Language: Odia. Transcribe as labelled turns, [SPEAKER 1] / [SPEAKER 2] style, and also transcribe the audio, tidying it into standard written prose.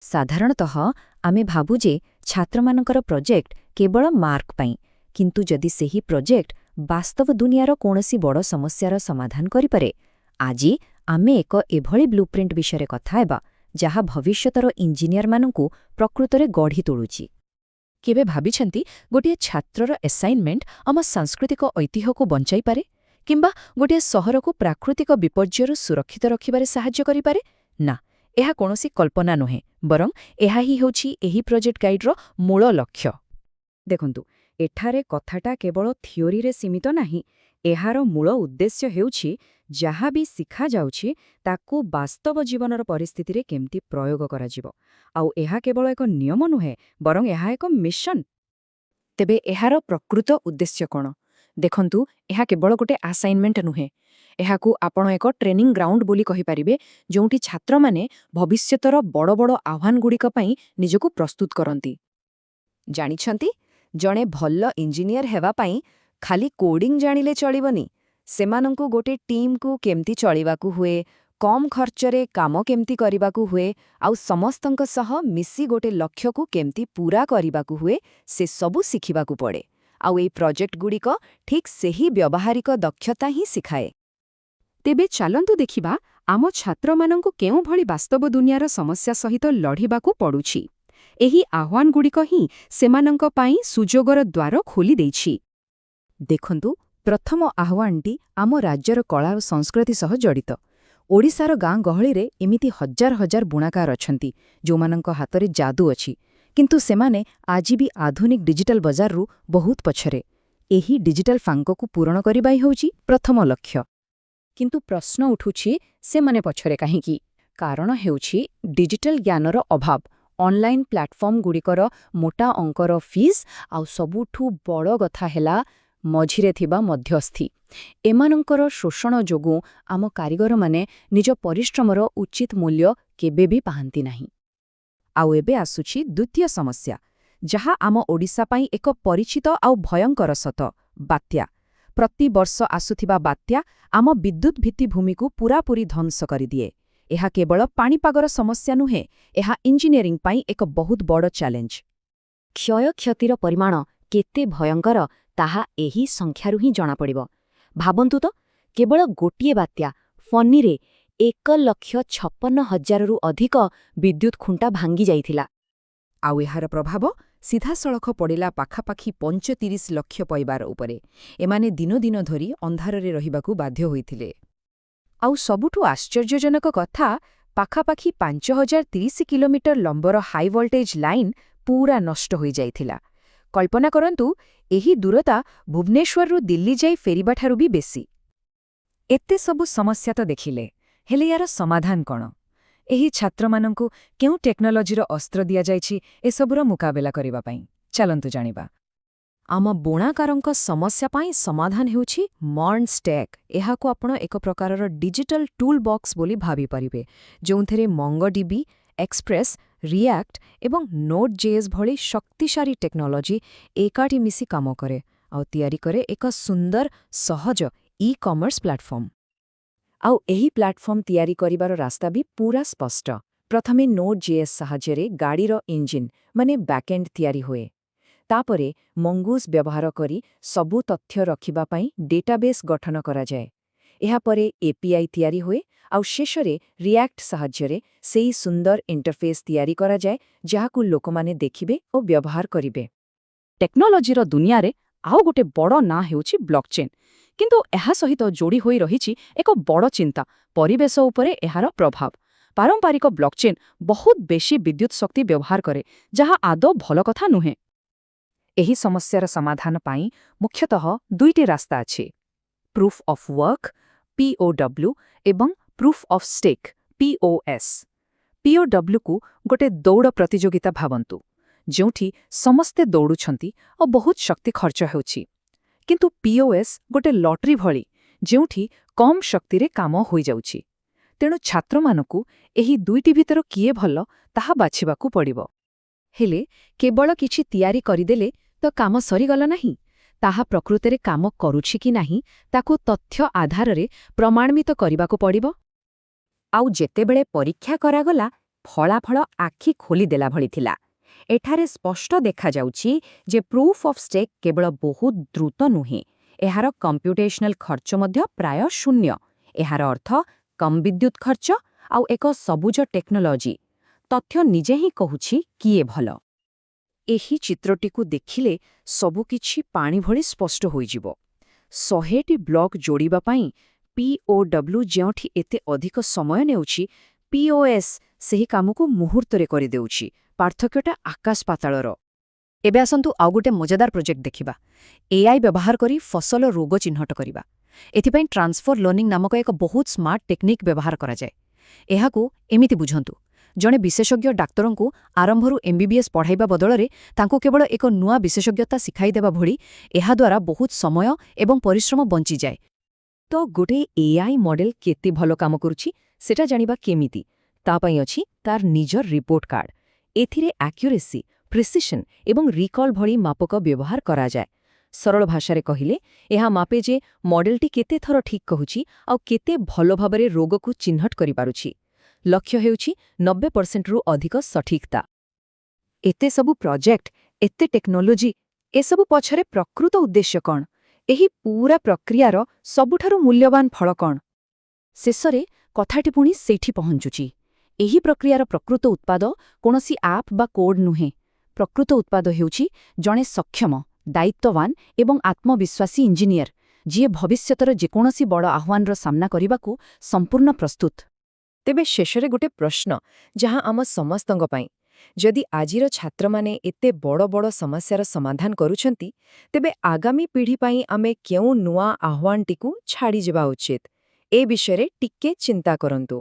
[SPEAKER 1] ସାଧାରଣତଃ ଆମେ ଭାବୁ ଯେ ଛାତ୍ରମାନଙ୍କର ପ୍ରୋଜେକ୍ଟ କେବଳ ମାର୍କ ପାଇଁ। କିନ୍ତୁ ଯଦି ସେହି ପ୍ରୋଜେକ୍ଟ ବାସ୍ତବ ଦୁନିଆର କୌଣସି ବଡ଼ ସମସ୍ୟାର ସମାଧାନ କରିପାରେ? ଆଜି ଆମେ ଏକ ଏଭଳି ବ୍ଲୁପ୍ରିଣ୍ଟ ବିଷୟରେ କଥା ହେବା, ଯାହା ଭବିଷ୍ୟତର ଇଞ୍ଜିନିୟରମାନଙ୍କୁ ପ୍ରକୃତରେ ଗଢ଼ି ତୋଳୁଛି। କେବେ ଭାବିଛନ୍ତି, ଗୋଟିଏ ଛାତ୍ରର ଆସାଇନମେଣ୍ଟ ଆମ ସାଂସ୍କୃତିକ ଐତିହ୍ୟକୁ ବଞ୍ଚାଇପାରେ କିମ୍ବା ଗୋଟିଏ ସହରକୁ ପ୍ରାକୃତିକ ବିପର୍ଯ୍ୟୟରୁ ସୁରକ୍ଷିତ ରଖିବାରେ ସାହାଯ୍ୟ କରିପାରେ? ନା, ଏହା କୌଣସି କଳ୍ପନା ନୁହେଁ, ବରଂ ଏହା ହିଁ ହେଉଛି ଏହି ପ୍ରୋଜେକ୍ଟ ଗାଇଡ୍ର ମୂଳ ଲକ୍ଷ୍ୟ। ଦେଖନ୍ତୁ, ଏଠାରେ କଥାଟା କେବଳ ଥିଓରିରେ ସୀମିତ ନାହିଁ। ଏହାର ମୂଳ ଉଦ୍ଦେଶ୍ୟ ହେଉଛି, ଯାହା ବି ଶିଖାଯାଉଛି ତାକୁ ବାସ୍ତବ ଜୀବନର ପରିସ୍ଥିତିରେ କେମିତି ପ୍ରୟୋଗ କରାଯିବ। ଆଉ ଏହା କେବଳ ଏକ ନିୟମ ନୁହେଁ, ବରଂ ଏହା ଏକ ମିଶନ। ତେବେ ଏହାର ପ୍ରକୃତ ଉଦ୍ଦେଶ୍ୟ କ'ଣ? ଦେଖନ୍ତୁ, ଏହା କେବଳ ଗୋଟେ ଆସାଇନମେଣ୍ଟ ନୁହେଁ। ଏହାକୁ ଆପଣ ଏକ ଟ୍ରେନିଂ ଗ୍ରାଉଣ୍ଡ ବୋଲି କହିପାରିବେ, ଯେଉଁଠି ଛାତ୍ରମାନେ ଭବିଷ୍ୟତର ବଡ଼ ବଡ଼ ଆହ୍ୱାନଗୁଡ଼ିକ ପାଇଁ ନିଜକୁ ପ୍ରସ୍ତୁତ କରନ୍ତି। ଜାଣିଛନ୍ତି, ଜଣେ ଭଲ ଇଞ୍ଜିନିୟର ହେବା ପାଇଁ ଖାଲି କୋଡିଂ ଜାଣିଲେ ଚଳିବନି। ସେମାନଙ୍କୁ ଗୋଟେ ଟିମ୍କୁ କେମିତି ଚଳିବାକୁ ହୁଏ, କମ୍ ଖର୍ଚ୍ଚରେ କାମ କେମିତି କରିବାକୁ ହୁଏ ଆଉ ସମସ୍ତଙ୍କ ସହ ମିଶି ଗୋଟେ ଲକ୍ଷ୍ୟକୁ କେମିତି ପୂରା କରିବାକୁ ହୁଏ, ସେ ସବୁ ଶିଖିବାକୁ ପଡ଼େ। ଆଉ ଏଇ ପ୍ରୋଜେକ୍ଟଗୁଡ଼ିକ ଠିକ୍ ସେହି ବ୍ୟବହାରିକ ଦକ୍ଷତା ହିଁ ଶିଖାଏ। ତେବେ ଚାଲନ୍ତୁ ଦେଖିବା, ଆମ ଛାତ୍ରମାନଙ୍କୁ କେଉଁଭଳି ବାସ୍ତବ ଦୁନିଆର ସମସ୍ୟା ସହିତ ଲଢ଼ିବାକୁ ପଡ଼ୁଛି। ଏହି ଆହ୍ୱାନଗୁଡ଼ିକ ହିଁ ସେମାନଙ୍କ ପାଇଁ ସୁଯୋଗର ଦ୍ୱାର ଖୋଲି ଦେଇଛି। ଦେଖନ୍ତୁ, ପ୍ରଥମ ଆହ୍ୱାନଟି ଆମ ରାଜ୍ୟର କଳା ଓ ସଂସ୍କୃତି ସହ ଜଡ଼ିତ। ଓଡ଼ିଶାର ଗାଁ ଗହଳିରେ ଏମିତି ହଜାର ହଜାର ବୁଣାକାର ଅଛନ୍ତି, ଯେଉଁମାନଙ୍କ ହାତରେ ଯାଦୁ ଅଛି, କିନ୍ତୁ ସେମାନେ ଆଜି ବି ଆଧୁନିକ ଡିଜିଟାଲ ବଜାରରୁ ବହୁତ ପଛରେ। ଏହି ଡିଜିଟାଲ ଫାଙ୍କକୁ ପୂରଣ କରିବା ହିଁ ହେଉଛି ପ୍ରଥମ ଲକ୍ଷ୍ୟ। କିନ୍ତୁ ପ୍ରଶ୍ନ ଉଠୁଛି, ସେମାନେ ପଛରେ କାହିଁକି? କାରଣ ହେଉଛି ଡିଜିଟାଲ ଜ୍ଞାନର ଅଭାବ, ଅନଲାଇନ୍ ପ୍ଲାଟଫର୍ମଗୁଡ଼ିକର ମୋଟା ଅଙ୍କର ଫିସ୍ ଆଉ ସବୁଠୁ ବଡ଼ କଥା ହେଲା ମଝିରେ ଥିବା ମଧ୍ୟସ୍ଥି। ଏମାନଙ୍କର ଶୋଷଣ ଯୋଗୁଁ ଆମ କାରିଗରମାନେ ନିଜ ପରିଶ୍ରମର ଉଚିତ ମୂଲ୍ୟ କେବେ ବି ପାଆନ୍ତି ନାହିଁ। ଆଉ ଏବେ ଆସୁଛି ଦ୍ୱିତୀୟ ସମସ୍ୟା, ଯାହା ଆମ ଓଡ଼ିଶା ପାଇଁ ଏକ ପରିଚିତ ଆଉ ଭୟଙ୍କର ସତ: ବାତ୍ୟା। ପ୍ରତିବର୍ଷ ଆସୁଥିବା ବାତ୍ୟା ଆମ ବିଦ୍ୟୁତ୍ ଭିତ୍ତିଭୂମିକୁ ପୂରାପୂରି ଧ୍ୱଂସ କରିଦିଏ। ଏହା କେବଳ ପାଣିପାଗର ସମସ୍ୟା ନୁହେଁ, ଏହା ଇଞ୍ଜିନିୟରିଂ ପାଇଁ ଏକ ବହୁତ ବଡ଼ ଚ୍ୟାଲେଞ୍ଜ। କ୍ଷୟକ୍ଷତିର ପରିମାଣ କେତେ ଭୟଙ୍କର, ତାହା ଏହି ସଂଖ୍ୟାରୁ ହିଁ ଜଣାପଡ଼ିବ। ଭାବନ୍ତୁ ତ, କେବଳ ଗୋଟିଏ ବାତ୍ୟା ଫନିରେ 1,56,000ରୁ ଅଧିକ ବିଦ୍ୟୁତ୍ ଖୁଣ୍ଟା ଭାଙ୍ଗି ଯାଇଥିଲା। ଆଉ ଏହାର ପ୍ରଭାବ ସିଧାସଳଖ ପଡ଼ିଲା ପାଖାପାଖି 35 ଲକ୍ଷ ପରିବାର ଉପରେ। ଏମାନେ ଦିନ ଦିନ ଧରି ଅନ୍ଧାରରେ ରହିବାକୁ ବାଧ୍ୟ ହୋଇଥିଲେ। ଆଉ ସବୁଠୁ ଆଶ୍ଚର୍ଯ୍ୟଜନକ କଥା, ପାଖାପାଖି 5030 କିଲୋମିଟର ଲମ୍ବର ହାଇ ଭୋଲ୍ଟେଜ୍ ଲାଇନ୍ ପୂରା ନଷ୍ଟ ହୋଇଯାଇଥିଲା। କଳ୍ପନା କରନ୍ତୁ, ଏହି ଦୂରତା ଭୁବନେଶ୍ୱରରୁ ଦିଲ୍ଲୀ ଯାଇ ଫେରିବାଠାରୁ ବି ବେଶୀ। ଏତେ ସବୁ ସମସ୍ୟା ତ ଦେଖିଲେ, ହେଲେ ୟାର ସମାଧାନ କ'ଣ? ଏହି ଛାତ୍ରମାନଙ୍କୁ କେଉଁ ଟେକ୍ନୋଲୋଜିର ଅସ୍ତ୍ର ଦିଆଯାଇଛି ଏସବୁର ମୁକାବିଲା କରିବା ପାଇଁ? ଚାଲନ୍ତୁ ଜାଣିବା। ଆମ ବୁଣାକାରଙ୍କ ସମସ୍ୟା ପାଇଁ ସମାଧାନ ହେଉଛି ମର୍ନ ଷ୍ଟେକ୍। ଏହାକୁ ଆପଣ ଏକ ପ୍ରକାରର ଡିଜିଟାଲ ଟୁଲ୍ ବକ୍ସ ବୋଲି ଭାବିପାରିବେ, ଯେଉଁଥିରେ ମଙ୍ଗୋଡିବି, ଏକ୍ସପ୍ରେସ୍, ରିଆକ୍ଟ ଏବଂ ନୋଡ୍ ଜେଏସ୍ ଭଳି ଶକ୍ତିଶାଳୀ ଟେକ୍ନୋଲୋଜି ଏକାଠି ମିଶି କାମ କରେ ଆଉ ତିଆରି କରେ ଏକ ସୁନ୍ଦର, ସହଜ ଇ କମର୍ସ ପ୍ଲାଟଫର୍ମ। ଆଉ ଏହି ପ୍ଲାଟଫର୍ମ ତିଆରି କରିବାର ରାସ୍ତା ବି ପୂରା ସ୍ପଷ୍ଟ। ପ୍ରଥମେ ନୋଡ୍ ଜେଏସ୍ ସାହାଯ୍ୟରେ ଗାଡ଼ିର ଇଞ୍ଜିନ୍ ମାନେ ବ୍ୟାକଏଣ୍ଡ ତିଆରି ହୁଏ। ତାପରେ ମଙ୍ଗୁସ୍ ବ୍ୟବହାର କରି ସବୁ ତଥ୍ୟ ରଖିବା ପାଇଁ ଡେଟାବେସ୍ ଗଠନ କରାଯାଏ। ଏହାପରେ ଏପିଆଇ ତିଆରି ହୁଏ ଆଉ ଶେଷରେ ରିଆକ୍ଟ ସାହାଯ୍ୟରେ ସେଇ ସୁନ୍ଦର ଇଣ୍ଟରଫେସ୍ ତିଆରି କରାଯାଏ, ଯାହାକୁ ଲୋକମାନେ ଦେଖିବେ ଓ ବ୍ୟବହାର କରିବେ।
[SPEAKER 2] ଟେକ୍ନୋଲୋଜିର ଦୁନିଆରେ ଆଉ ଗୋଟେ ବଡ଼ ନାଁ ହେଉଛି ବ୍ଲକଚେନ୍। କିନ୍ତୁ ଏହା ସହିତ ଯୋଡ଼ି ହୋଇ ରହିଛି ଏକ ବଡ଼ ଚିନ୍ତା: ପରିବେଶ ଉପରେ ଏହାର ପ୍ରଭାବ। ପାରମ୍ପରିକ ବ୍ଲକଚେନ୍ ବହୁତ ବେଶୀ ବିଦ୍ୟୁତ ଶକ୍ତି ବ୍ୟବହାର କରେ, ଯାହା ଆଦୌ ଭଲ କଥା ନୁହେଁ। ଏହି ସମସ୍ୟାର ସମାଧାନ ପାଇଁ ମୁଖ୍ୟତଃ ଦୁଇଟି ରାସ୍ତା ଅଛି: ପ୍ରୁଫ୍ ଅଫ୍ ୱାର୍କ, ପିଓଡବ୍ଲ୍ୟୁ ଏବଂ ପ୍ରୁଫ୍ ଅଫ୍ ଷ୍ଟେକ୍, ପିଓଏସ୍। ପିଓଡବ୍ଲ୍ୟୁକୁ ଗୋଟେ ଦୌଡ଼ ପ୍ରତିଯୋଗିତା ଭାବନ୍ତୁ, ଯେଉଁଠି ସମସ୍ତେ ଦୌଡ଼ୁଛନ୍ତି ଓ ବହୁତ ଶକ୍ତି ଖର୍ଚ୍ଚ ହେଉଛି। କିନ୍ତୁ ପିଓଏସ୍ ଗୋଟେ ଲଟରୀ ଭଳି, ଯେଉଁଠି କମ୍ ଶକ୍ତିରେ କାମ ହୋଇଯାଉଛି। ତେଣୁ ଛାତ୍ରମାନଙ୍କୁ ଏହି ଦୁଇଟି ଭିତରୁ କିଏ ଭଲ, ତାହା ବାଛିବାକୁ ପଡ଼ିବ।
[SPEAKER 1] ହେଲେ କେବଳ କିଛି ତିଆରି କରିଦେଲେ ତ କାମ ସରିଗଲା ନାହିଁ। ତାହା ପ୍ରକୃତରେ କାମ କରୁଛି କି ନାହିଁ, ତାକୁ ତଥ୍ୟ ଆଧାରରେ ପ୍ରମାଣିତ କରିବାକୁ ପଡ଼ିବ।
[SPEAKER 2] ଆଉ ଯେତେବେଳେ ପରୀକ୍ଷା କରାଗଲା,
[SPEAKER 1] ଫଳାଫଳ ଆଖି ଖୋଲିଦେଲା ଭଳି ଥିଲା। ଏଠାରେ ସ୍ପଷ୍ଟ ଦେଖାଯାଉଛି ଯେ ପ୍ରୁଫ୍ ଅଫ୍ ଷ୍ଟେକ୍ କେବଳ ବହୁତ ଦ୍ରୁତ ନୁହେଁ, ଏହାର କମ୍ପ୍ୟୁଟେସନାଲ ଖର୍ଚ୍ଚ ମଧ୍ୟ ପ୍ରାୟ ଶୂନ୍ୟ। ଏହାର ଅର୍ଥ କମ୍ ବିଦ୍ୟୁତ୍ ଖର୍ଚ୍ଚ ଆଉ ଏକ ସବୁଜ ଟେକ୍ନୋଲୋଜି। ତଥ୍ୟ ନିଜେ ହିଁ କହୁଛି କିଏ ଭଲ। ଏହି ଚିତ୍ରଟିକୁ ଦେଖିଲେ ସବୁକିଛି ପାଣି ଭଳି ସ୍ପଷ୍ଟ ହୋଇଯିବ। 100ଟି ବ୍ଲକ୍ ଯୋଡ଼ିବା ପାଇଁ ପିଓଡବ୍ଲ୍ୟୁ ଯେଉଁଠି ଏତେ ଅଧିକ ସମୟ ନେଉଛି, ପିଓଏସ୍ ସେହି କାମକୁ ମୁହୂର୍ତ୍ତରେ କରିଦେଉଛି। ପାର୍ଥକ୍ୟଟା ଆକାଶ ପାତାଳର। ଏବେ ଆସନ୍ତୁ ଆଉ ଗୋଟେ ମଜାଦାର ପ୍ରୋଜେକ୍ଟ ଦେଖିବା, ଏଆଇ ବ୍ୟବହାର କରି ଫସଲ ରୋଗ ଚିହ୍ନଟ କରିବା। ଏଥିପାଇଁ ଟ୍ରାନ୍ସଫର ଲର୍ଣ୍ଣିଂ ନାମକ ଏକ ବହୁତ ସ୍ମାର୍ଟ ଟେକ୍ନିକ୍ ବ୍ୟବହାର କରାଯାଏ। ଏହାକୁ ଏମିତି ବୁଝନ୍ତୁ, ଜଣେ ବିଶେଷଜ୍ଞ ଡାକ୍ତରଙ୍କୁ ଆରମ୍ଭରୁ ଏମ୍ବିବିଏସ୍ ପଢ଼ାଇବା ବଦଳରେ ତାଙ୍କୁ କେବଳ ଏକ ନୂଆ ବିଶେଷଜ୍ଞତା ଶିଖାଇଦେବା ଭଳି। ଏହାଦ୍ୱାରା ବହୁତ ସମୟ ଏବଂ ପରିଶ୍ରମ ବଞ୍ଚିଯାଏ। ତ ଗୋଟେ ଏଆଇ ମଡେଲ କେତେ ଭଲ କାମ କରୁଛି, ସେଟା ଜାଣିବା କେମିତି? ତା ପାଇଁ ଅଛି ତାର ନିଜର ରିପୋର୍ଟ କାର୍ଡ। ଏଥିରେ ଆକ୍ୟୁରେସି, ପ୍ରିସିସନ୍ ଏବଂ ରିକଲ୍ ଭଳି ମାପକ ବ୍ୟବହାର କରାଯାଏ। ସରଳ ଭାଷାରେ କହିଲେ, ଏହା ମାପେ ଯେ ମଡେଲଟି କେତେ ଥର ଠିକ୍ କହୁଛି ଆଉ କେତେ ଭଲ ଭାବରେ ରୋଗକୁ ଚିହ୍ନଟ କରିପାରୁଛି। ଲକ୍ଷ୍ୟ ହେଉଛି 90%ରୁ ଅଧିକ ସଠିକତା। ଏତେ ସବୁ ପ୍ରୋଜେକ୍ଟ, ଏତେ ଟେକ୍ନୋଲୋଜି, ଏସବୁ ପଛରେ ପ୍ରକୃତ ଉଦ୍ଦେଶ୍ୟ କ'ଣ? ଏହି ପୂରା ପ୍ରକ୍ରିୟାର ସବୁଠାରୁ ମୂଲ୍ୟବାନ ଫଳ କ'ଣ? ଶେଷରେ କଥାଟି ପୁଣି ସେଇଠି ପହଞ୍ଚୁଛି। ଏହି ପ୍ରକ୍ରିୟାର ପ୍ରକୃତ ଉତ୍ପାଦ କୌଣସି ଆପ୍ ବା କୋଡ୍ ନୁହେଁ। ପ୍ରକୃତ ଉତ୍ପାଦ ହେଉଛି ଜଣେ ସକ୍ଷମ, ଦାୟିତ୍ୱବାନ ଏବଂ ଆତ୍ମବିଶ୍ୱାସୀ ଇଞ୍ଜିନିୟର, ଯିଏ ଭବିଷ୍ୟତର ଯେକୌଣସି ବଡ଼ ଆହ୍ୱାନର ସାମ୍ନା କରିବାକୁ ସମ୍ପୂର୍ଣ୍ଣ ପ୍ରସ୍ତୁତ।
[SPEAKER 3] ତେବେ ଶେଷରେ ଗୋଟେ ପ୍ରଶ୍ନ, ଯାହା ଆମ ସମସ୍ତଙ୍କ ପାଇଁ। ଯଦି ଆଜିର ଛାତ୍ରମାନେ ଏତେ ବଡ଼ ବଡ଼ ସମସ୍ୟାର ସମାଧାନ କରୁଛନ୍ତି, ତେବେ ଆଗାମୀ ପିଢ଼ି ପାଇଁ ଆମେ କେଉଁ ନୂଆ ଆହ୍ୱାନଟିକୁ ଛାଡ଼ିଯିବା ଉଚିତ? ଏ ବିଷୟରେ ଟିକେ ଚିନ୍ତା କରନ୍ତୁ।